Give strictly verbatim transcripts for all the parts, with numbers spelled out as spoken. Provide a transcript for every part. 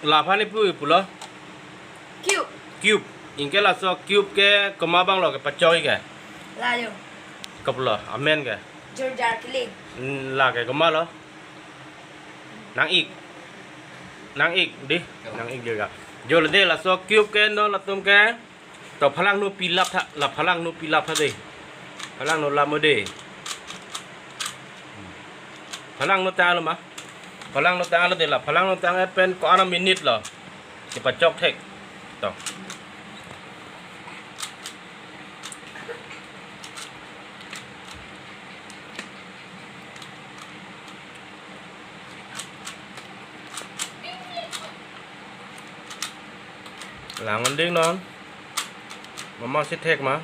Laphan ipu ipulo? Cube. Cube. Anke laso cube ke komat abang lo kepachok-ik ke? La jo. Kopulo, amen ke? Jar Jar Killing. Hmm, lake komat lo? Nang-ik. Nang-ik dei. Nang-ik juga. Jo lo dei, laso cube ke non latum ke. To phalang nu pilap tha, la phalang nu pilap tha dei. Phalang nu lap mo dei. Phalang nu tanglo ma? Phalang nu tanglo dei, la phalang nu tang-et pen ko-an minute lo kepachok thek. To. Lang-un ding non. Mama si thek ma.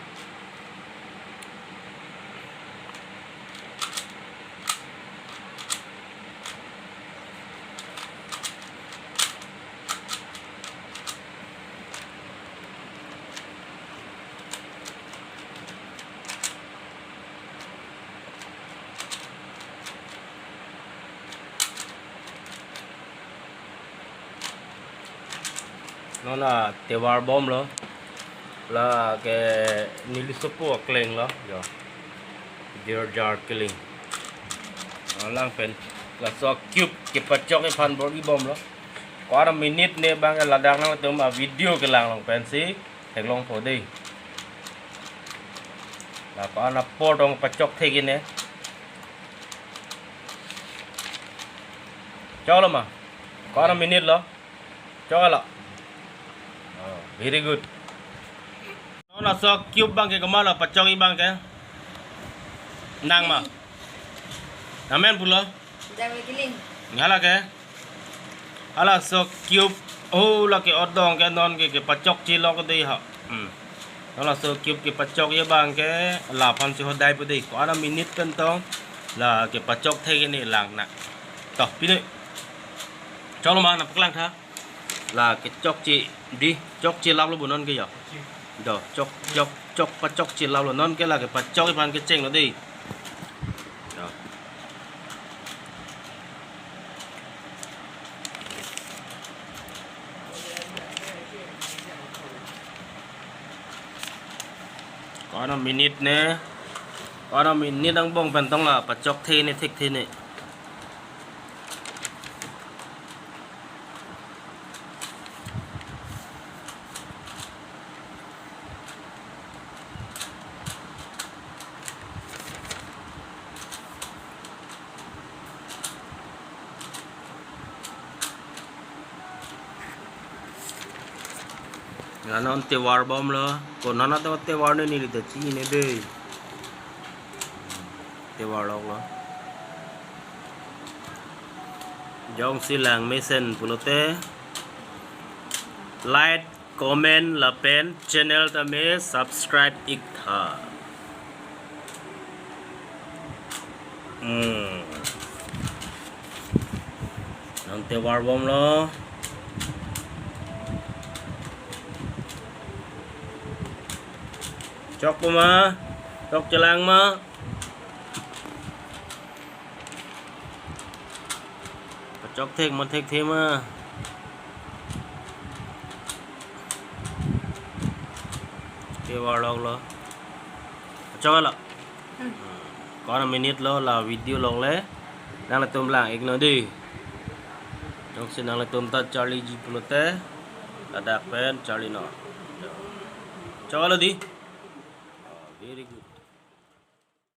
Non la tovar bomlo. Lake neli sopo akleng lo jo. Jar Jar Killing. Alang pen laso cube kepachok-ik aphan bor-i bomlo. Ko-an minute ne abang ke ladak nangtum a video kelang along pensi theklongpo dei. La ko-an apor tong pachok thek-ik ne. Choklo ma? Ko-an minute lo? Choklo. Oh, very good. Non laso cube abang ke komat lo pachok-ik abang ke? Nang ma? Amen pulo? Jar Jar Killing. Hala ke? Halaso cube, oh, lake odong ke non ke kepachok chilok dei ha. Hmm. Non laso cube kepachok-ik abang ke laphan si hodai po dei. Ko-an minute pen tong la kepachok thek-ik ne lang na. To, pine. Choklo ma, nangpaklang tha. La kechokche dei, chokche laplo bo non ke jo. Do, chok, chok, chok pachokche laplo non ke, la kepachok-ik aphan kechenglo dei. Do. Ko-an minute ne, ko-an minute angbong pen tong la pachok thek-ik ne, thekthe-ik ne. La non tovar bomlo. Konat atovar ne neli ta chini ne dei. Tovar loklo. Jongsi lang mesen pulote like, comment lapen channel tame subscribe-ik tha. Hmm. Non tovar bomlo. Chokpo ma? Chokchelang ma? Pachok thek ma, thekthe ma? Tovar loklo. Pachoklo. Hmm. Ko-an minute lo la video along le. Nanglitum lang-ik non dei. Jongsi nanglitum ta charliji pulote ladak pen charli non. Choklo dei. Oh, very good.